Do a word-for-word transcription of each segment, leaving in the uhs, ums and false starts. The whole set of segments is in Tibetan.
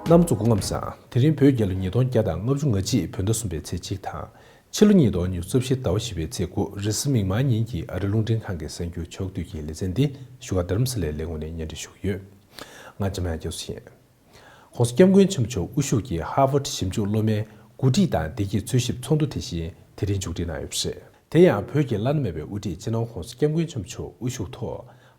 རྣམ་པ་ཚོ་སྐུ་ཁམས་བཟང་། དེ་རིང་བོད་རྒྱལ་ལོ་ཉིས་སྟོང་བརྒྱ་དང་ལྔ་བཅུ་ང་གཅིག་བོད་ཟླ་གསུམ་པའི་ཚེས་གཅིག་དང་། ཕྱི་ལོ་ཉིས་སྟོང་ཉི་ཤུ་རྩ་བཞི་ཟླ་བ་བཞི་པའི་ཚེས་དགུ་རེས་གཟའ་མིག་དམར་ཉིན་གྱི་ཨ་རི་རླུང་འཕྲིན་ཁང་གི་གསར་འགྱུར་ཕྱོགས་བསྡུས་ཀྱི་ལེ་ཚན་འདི་བཞུགས་སྒར་རྡ་རམ་ས་ལའི་ལས་ཁུངས་ནས་སྙན་སྒྲོན་ཞུ་གི་ཡོད། ང་འཇམ་དབྱངས་རྒྱ་མཚོ་ཡིན། ༸གོང་ས་༸སྐྱབས་མགོན་ཆེན་པོ་མཆོག་དབུ་བཞུགས་ཀྱི་ཧར་ཝརཌ་ཞིབ་འཇུག་སློབ་མའི་འགོ་ཁྲིད་དང་བདེ་སྐྱིད་འཚོལ་ཞིབ་ཚོགས་འདུ་དེ་བཞིན་དེ་རིང་མཇུག་སྒྲིལ་གནང་ཡོད་པ་རེད། དེ་ཡང་བོད་ཀྱི་བླ་ན་མེད་པའི་དབུ་ཁྲིད་སྤྱི་ནོར་༸གོང་ས་༸སྐྱབས་མགོན་ཆེན་པོ་མཆོག་དབུ་བཞུགས་ཐོག་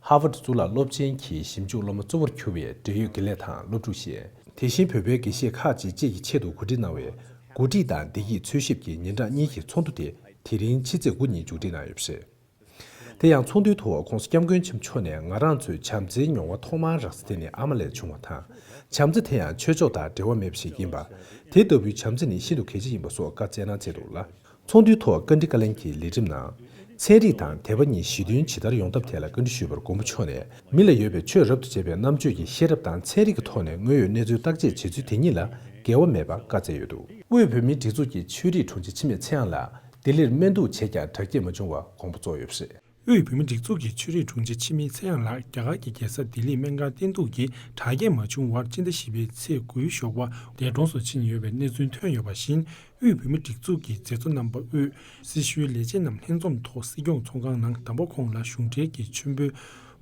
ཧར་ཝརཌ་གཙུག་ལག་སློབ་ཆེན་གྱི་ཞིབ་འཇུག་སློབ་མ་གཙོ་བོར་གྱུར་པའི་འབྲེལ་ཡོད་དགེ་ལས་དང་སློབ་ཕྲུག་བཞིན། དེ་བཞིན་བོད་པའི་དགེ་བཤེས་ཁག་ཅིག་བཅས་ཀྱི་ཆེད་དུ་གོ་སྒྲིག་གནང་བའི་འགོ་ཁྲིད་དང་བདེ་སྐྱིད་འཚོལ་ཞིབ་ཀྱི་ཉིན་གྲངས་གཉིས་ཀྱི་ཚོགས་འདུ་དེ་དེ་རིང་ཕྱི་ཚེས་དགུ་ཉིན་མཇུག་སྒྲིལ་གནང་ཡོད་པ་རེད། དེ་ཡང་ཚོགས་འདུའི་ཐོག་༸གོང་ས་༸སྐྱབས་མགོན་ཆེན་པོ་མཆོག་ནས་ང་རང་ཚོའི་བྱམས་བརྩེའི་མྱོང་བ་ཐོག་མར་རག་ས་དེ་ནི་ཨ་མ་ལས་བྱུང་བ་དང་། བྱམས་བརྩེ་དེ་ཡང་ཆོས་ཕྱོགས་དང་འབྲེལ་བ་མེད་པ་ཞིག་ཡིན་པ། དེ་ལྟ་བུའི་བྱམས་བརྩེ་ནི་ཤིན་ཏུ་གལ་ཆེ་ཡིན་པ་སོགས་བཀའ་སྩལ་གནང་མཛད་འདུག་ལ། ཚོགས་འདུའི་ཐོག་བཀའ་འདྲི་བཀའ་ལན་གྱི་ལས་རིམ་ནང་། ཚན་རིག་དང་དད་པ་གཉིས་ཞི་མཐུན་ཇི་ལྟར་ཡོང་ཐབས་ཐད་ལ་བཀའ་འདྲི་ཞུས་པར་མགོན་པོ་མཆོག་ནས། མི་ལ་ཡོད་པའི་ཆོས་རབ་ཏུ་བྱེད་པའི་རྣམ་དཔྱོད་ཀྱི་ཤེས་རབ་དང་ཚན་རིག་གི་ཐོག་ནས་དངོས་ཡོད་གནས་ཚུལ་བརྟག་དཔྱད་བྱེད་ཚུལ་དེ་གཉིས་ལ་འགལ་བ་མེད་པ་བཀའ་སྩལ་ཡོད་འདུག་དབུས་བོད་མིའི་སྒྲིག་འཛུགས་ཀྱི་ཆོས་རིག་དྲུང་ཆེ་འཆི་མེད་ཚེ་དབྱངས་ལགས་ལྡི་ལིར་སྨན་སྡུག་བྱས་ཀྱང་དྲག་སྐྱེད་མ་བྱུང་བར་དགོངས་པ་རྫོགས་ཡོད་པ་རེད། དབུས་བོད་མིའི་སྒྲིག་འཛུགས་ཀྱི་ཆོས་རིག་དྲུང་ཆེ་འཆི་མེད་ཚེ་དབྱངས་ལགས་རྒྱ་གར་གྱི་རྒྱལ་ས་ལྡི་ལིའི་སྨན་ཁང་བསྟེན་གཏུགས་ཀྱིས་དྲག་སྐྱེད་མ་བྱུང་བར་སྤྱི་ཟླ་བཞི་པའི་ཚེས་དགུའི་ཞོགས་པ་འདས་གྲོངས་སུ་ཕྱིན་ཡོད་པའི་གནས་ཚུལ་ཐོན་ཡོད་པ་བཞིན། དབུས་བོད་མིའི་སྒྲིག་འཛུགས་ཀྱི་མཛད་གཙོ་རྣམ་པ་དབུས་སྲི་ཞུའི་ལས་བྱེད་རྣམས་ལྷན་འཛོམས་ཐོག་སྲིད་སྐྱོང་ཚོགས་ཁང་ནང་དམ་པ་ཁོང་ལ་གཞུང་འབྲེལ་གྱི་མཆོད་འབུལ་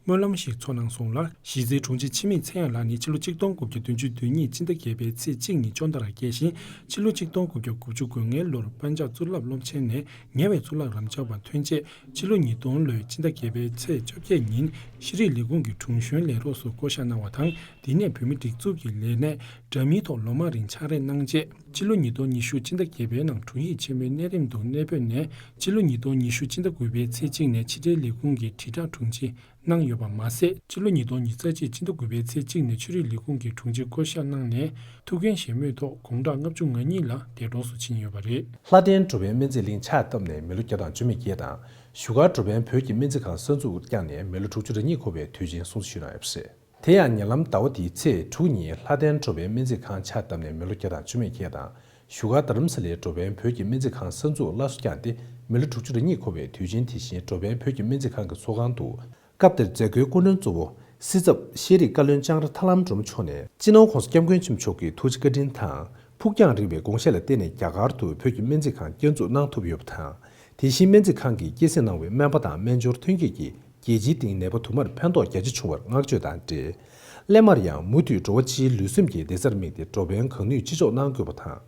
སྨོན་ལམ་ཞིག་ཚོགས་གནང་སོང་ལ། གཞི་རྩའི་དྲུང་ཆེ་འཆི་མེད་ཚེ་དབྱངས་ལགས་ནི་ཕྱི་ལོ་གཅིག་སྟོང་དགུ་བརྒྱ་བདུན་ཅུ་དོན་གཉིས་སྤྱི་ཟླ་བརྒྱད་པའི་ཚེས་གཅིག་ཉིན་ཅོན་ཏ་རར་སྐྱེས་ཤིང་། ཕྱི་ལོ་གཅིག་སྟོང་དགུ་བརྒྱ་དགུ་བཅུ་གོ་ལྔའི་ལོར་པན་ཇབ་གཙུག་ལག་སློབ་ཆེན་ནས་ཉེ་བའི་གཙུག་ལག་རབ་སྦྱངས་པ་ཐོན་རྗེས། ཕྱི་ལོ་ཉིས་སྟོང་ལོའི་སྤྱི་ཟླ་བརྒྱད་པའི་ཚེས་བཅོ་བརྒྱད་ཉིན་ཤེས་རིག་ལས་ཁུངས་ཀྱི་དྲུང་གཞོན་ལས་རོགས་སུ་བསྐོ་གཞག་གནང་བ་དང་། དེ་ནས་བོད་མིའི་སྒྲིག་འཛུགས་ཀྱི་ལས་གནས་འདྲ་མིན་ཐོག་ལོ་མང་རིང་ཕྱག་ལས་གནང་རྗེས། ཕྱི་ལོ་ཉིས་སྟོང་ཉི་ཤུ་སྤྱི་ཟླ་བརྒྱད་པའི་ནང་དྲུང་ཡིག་ཆེན་མོའི་གནས་རིམ་དུ་གནས་སྤོས་ནས། ཕྱི་ལོ་ཉིས་སྟོང་ཉི་ཤུ་སྤྱི་ཟླ་དགུ་པའི་ཚེས་གཅིག་ནས་ཕྱི་དྲིལ་ལས་ཁུངས་ཀྱི་དྲིལ་བསྒྲགས་དྲུང་ཆེ་གནང་ཡོད་པ་མ་ཟད། ཕྱི་ལོ་ཉིས་སྟོང་ཉི་ཤུ་རྩ་གཅིག་སྤྱི་ཟླ་དགུ་པའི་ཚེས་གཅིག་ནས་ཆོས་རིག་ལས་ཁུངས་ཀྱི་དྲུང་ཆེ་བསྐོ་གཞག་གནང་ནས། ཐུགས་འགན་བཞེས་མུས་ཐོག་དགུང་གྲངས་ལྔ་བཅུ་ང་གཉིས་ལ་འདས་གྲོངས་སུ་ཕྱིན་ཡོད་པ་རེད། ལྷ་ལྡན་འགྲོ་ཕན་སྨན་རྩིས་གླིང་ཕྱག་བཏབ་ནས་མི་ལོ་བརྒྱ་དང་བཅུ་མེད་བརྒྱད་དང་། བཞུགས་སྒར་འགྲོ་ཕན་བོད་ཀྱི་སྨན་རྩིས་ཁང་གསར་འཛུགས་བསྐྱངས་ནས་མི་ལོ་དྲུག་ཅུ་རེ་གཉིས་འཁོར་བའི་དུས་ཆེན་སྲུང་བརྩི་ཞུས་གནང་ཡོད་པ་རེད། དེ་ཡང་ཉེ་ལམ་ཟླ་བ་འདིའི་ཚེས་དྲུག་ཉིན་ལྷ་ལྡན་འགྲོ་ཕན་སྨན་རྩིས་ཁང་ཕྱག་བཏབ་ནས་མི་ལོ་བརྒྱ་དང་བཅུ་མེད་བརྒྱད་དང་། བཞུགས་སྒར་རྡ་རམ་ས་ལའི་འགྲོ་ཕན་བོད་ཀྱི་སྨན་རྩིས་ཁང་གསར་འཛུགས་སླར་གསོ་བསྐྱངས་ཏེ། མི་ལོ་དྲུག་ཅུ་རེ་གཉིས་འཁོར་བའི་དུས་ཆེན་དེ་བཞིན་འགྲོ་ཕན་བོད་ཀྱི་སྨན་རྩིས་ཁང་གི་ཚོགས་ཁང་དུ། སྐབས་དེར་མཛད་སྒོའི་སྐུ་མགྲོན་གཙོ་བོ་སྲིད་ཚབ་ཤེས་རིག་བཀའ་བློན་ལྕང་ར་ཐར་ལམ་སྒྲོལ་མ་མཆོག་ནས། སྤྱི་ནོར་༸གོང་ས་༸སྐྱབས་མགོན་ཆེན་པོ་མཆོག་གི་ཐུགས་རྗེ་བཀའ་དྲིན་དང་། ཕུགས་རྒྱང་རིང་བའི་དགོངས་བཞེད་ལ་བརྟེན་ནས་རྒྱ་གར་དུ་བོད་ཀྱི་སྨན་རྩིས་ཁང་བསྐྱར་འཛུགས་གནང་ཐུབ་ཡོད་པ་དང་། དེ་བཞིན་སྨན་རྩིས་ཁང་གིས་སྐྱེད་སྲིང་གནང་བའི་སྨན་པ་དང་སྨན་སྦྱོར་ཐོན་སྐྱེད་ཀྱིས་རྒྱལ་སྤྱིའི་སྟེང་ནད་པ་དུ་མར་ཕན་ཐོགས་རྒྱ་ཆེ་བྱུང་བར་བསྔགས་བརྗོད་དང་འབྲེལ། སླད་མར་ཡང་མུ་མཐུད་འགྲོ་བ་སྤྱིའི་ལུས་སེམས་ཀྱི་བདེ་རྩར་དམིགས་ཏེ་འགྲོ་ཕན་གང་ནུས་ཅི་ལྕོགས་གནང་དགོས་པ་དང་།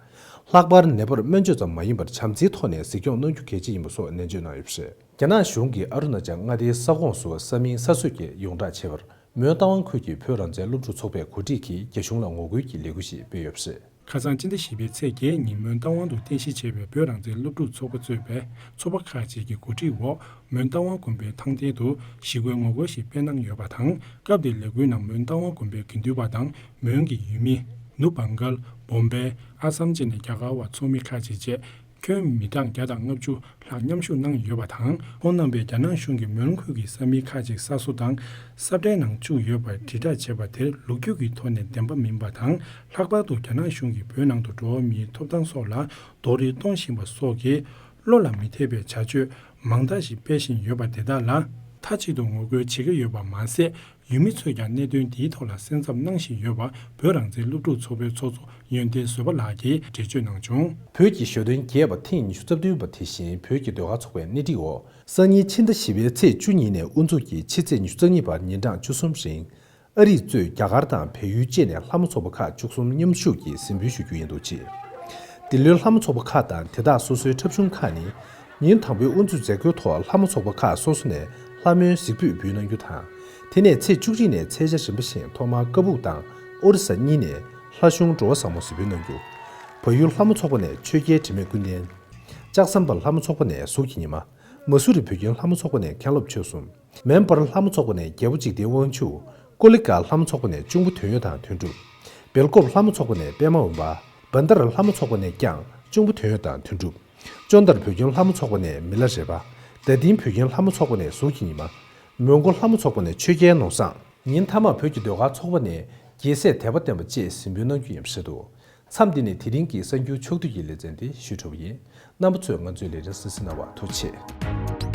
ལྷག་པར་ནད་པར་སྨན་བཅོས་ཙམ་མ་ཡིན་པར་བྱམས་བརྩེའི་ཐོག་ནས་གཟིགས་སྐྱོང་གནང་རྒྱུ་གལ་ཆེ་ཡིན་པ་སོགས་ནན་བརྗོད་གནང་ཡོད་པ་རེད། རྒྱ་ནག་གཞུང་གིས་ཨ་རུ་ན་ཅལ་མངའ་སྡེའི་ས་ཁོངས་སུ་ས་མིང་ས་སྲོས་ཀྱིས་ཡོངས་བསྒྲགས་བྱས་པར། མོན་རྟ་དབང་ཁུལ་གྱི་བོད་རང་བཙན་སློབ་ཕྲུག་ཚོགས་པས་གོ་སྒྲིག་གིས་རྒྱ་གཞུང་ལ་ངོ་རྒོལ་གྱི་ལས་འགུལ་ཞིག་སྤེལ་ཡོད་པ་རེད། ཁ་སང་སྤྱི་ཟླ་བཞི་པའི་ཚེས་བརྒྱད་ཉིན་མོན་རྟ་དབང་དུ་རྟེན་གཞི་བྱས་པའི་བོད་རང་བཙན་སློབ་ཕྲུག་ཚོགས་པ་གཙོས་པའི་ཚོགས་པ་ཁག་ཅིག་གི་གོ་སྒྲིག་འོག་མོན་རྟ་དབང་དགོན་པའི་ཐང་སྟེང་དུ་ཞི་རྒོལ་ངོ་རྒོལ་ཞིག་སྤེལ་གནང་ཡོད་པ་དང་། སྐབས་དེའི་ལས་འགུལ་ནང་མོན་རྟ་དབང་དགོན་པའི་དགེ་འདུན་པ་དང་། མོན་གྱི་ཡུལ་མི། ནུབ་བྷང་གལ། བོམ་བེ། ཨ་སམ་བཅས་ནས་རྒྱ་གར་བ་ཚོགས་མི་ཁག་ཅིག་བཅས། ཁྱོན་མི་གྲངས་བརྒྱ་དང་ལྔ་བཅུ་ལྷག་མཉམ་ཞུགས་གནང་ཡོད་པ་དང་། ཁོང་རྣམ་པས་རྒྱ་ནག་གཞུང་གིས་མོན་ཁུལ་གྱི་ས་མིང་ཁག་ཅིག་གསར་བཟོ་དང་། གསར་སྤྲད་ནང་བཅུག་ཡོད་པར་དྲིལ་བསྒྲགས་བྱས་པ་དེར་ལོ་རྒྱུས་ཀྱི་ཐོག་ནས་བདེན་པ་མིན་པ་དང་། ལྷག་པར་དུ་རྒྱ་ནག་གཞུང་གིས་བོད་ནང་དུ་འགྲོ་བ་མིའི་ཐོབ་ཐང་སོགས་ལ་རྡོག་རིལ་གཏོང་བཞིན་པ་སོགས་ཀྱིས་བློ་ལ་མི་འཐད་པའི་བྱ་སྤྱོད་མང་དག་ཞིག་སྤེལ་བཞིན་ཡོད་པ་དེ་དག་ལ་མཐའ་གཅིག་ཏུ་ངོ་རྒོལ་བྱེད་ཀྱི་ཡོད་པ་མ་ཟད། ཡུལ་མི་ཚོས་ཀྱང་གནད་དོན་འདིའི་ཐོག་ལ་སེམས་འཚབ་གནང་བཞིན་ཡོད་པ་བོད་རང་བཙན་སློབ་ཕྲུག་ཚོགས་པའི་ཚོགས་གཙོ་ཡོན་ཏན་བཟོད་པ་ལགས་ཀྱིས་འགྲེལ་བརྗོད་གནང་བྱུང་། བོད་ཀྱི་གཞོན་དོན་རྒྱས་པ་ཐེངས་ཉི་ཤུ་རྩ་བདུན་པ་དེ་བཞིན་བོད་ཀྱི་ཟློས་གར་ཚོགས་པའི་སྣེ་ཁྲིད་འོག་སང་ཉིན་ཕྱི་ཟླ་བཞི་པའི་ཚེས་བཅུ་ཉིན་ནས་དབུ་འཛུགས་ཀྱིས་ཕྱི་ཚེས་ཉི་ཤུ་རྩ་གཉིས་བར་ཉིན་གྲངས་བཅུ་གསུམ་རིང་། ཨ་རི་གཙོས་རྒྱ་གར་དང་བལ་ཡུལ་བཅས་ནས་ལྷ་མོ་ཚོགས་པ་ཁག་བཅུ་གསུམ་མཉམ་ཞུགས་ཀྱིས་གཟིགས་འབུལ་ཞུ་རྒྱུ་ཡིན་འདུག་ཅེས། འདི་ལོའི་ལྷ་མོ་ཚོགས་པ་ཁག་དང་དེ་དག་སོ་སོའི་འཁྲབ་གཞུང་ཁག་ནི། ཉིན་དང་པོའི་དབུ་འཛུགས་མཛད་སྒོའི་ཐོག་ལྷ་མོ་ཚོགས་པ་ཁག་སོ་སོ་ནས་ལྷ་མོའི་གཟིགས་འབུལ་འབུལ་གནང་རྒྱུ་དང་། དེ་ནས་ཚེས་བཅུ་གཅིག་ནས་ཚེས་ཆ་རིམ་པ་བཞིན་ཐོག་མར་ཀ་སྦུག་དང་ཨོ་རི་ས་གཉིས་ནས་ལྷ་གཞུང་འགྲོ་བ་བཟང་མོ་གཟིགས་འབུལ་གནང་རྒྱུ། བལ་ཡུལ་ལྷ་མོ་ཚོགས་པ་ནས་ཆོས་རྒྱལ་དྲི་མེད་ཀུན་ལྡན། ལྕགས་ཟམ་པ་ལྷ་མོ་ཚོགས་པ་ནས་གཟུགས་ཀྱི་ཉི་མ། མ་སུ་རི་བོད་ཁྱིམ་ལྷ་མོ་ཚོགས་པ་ནས་མཁན་སློབ་ཆོས་གསུམ། མེན་པར་ལྷ་མོ་ཚོགས་པ་ནས་རྒྱལ་པོ་འཇིག་རྟེན་དབང་ཕྱུག། ཀོ་ལི་གྷལ་ལྷ་མོ་ཚོགས་པ་ནས་གཅུང་པོ་དོན་ཡོད་དང་དོན་གྲུབ། སྦེལ་ཀོབ་ལྷ་མོ་ཚོགས་པ་ནས་པད་མ་འོད་འབར། བན་དར་ལྷ་མོ་ཚོགས་པ་ནས་ཀྱང་གཅུང་པོ་དོན་ཡོད་དང་དོན་གྲུབ། ཅོན་དར་བོད་ཁྱིམ་ལྷ་མོ་ཚོགས་པ་ནས་མི་ལ་རས་པ། རྡ་སྟེང་བོད་ཁྱིམ་ལྷ་མོ་ཚོགས་པ་ནས་གཟུགས་ཀྱི་ཉི་མ། མོན་གྷོ་ལྷ་མོ་ཚོགས་པ་ནས་ཆོས་རྒྱལ་ནོར་བཟང་། ཉིན་མཐའ་མར་བོད་ཀྱི་ཟློས་གར་ཚོགས་པ་ནས་རྒྱལ་སྲས་དད་པ་བསྟན་པ་བཅས་གཟིགས་འབུལ་གནང་རྒྱུ་ཡིན་པ་རེད་འདུག་མཚམས་འདི་ནས་དེ་རིང་གི་གསར་འགྱུར་ཕྱོགས་བསྡུས་ཀྱི་ལེ་ཚན་འདི་ཞུས་གྲུབ་པ་ཡིན། རྣམ་པ་ཚོས་ང་ཚོའི་ལས་རིམ་གསན་གཟིགས་གནང་བར་ཐུགས་རྗེ་ཆེ།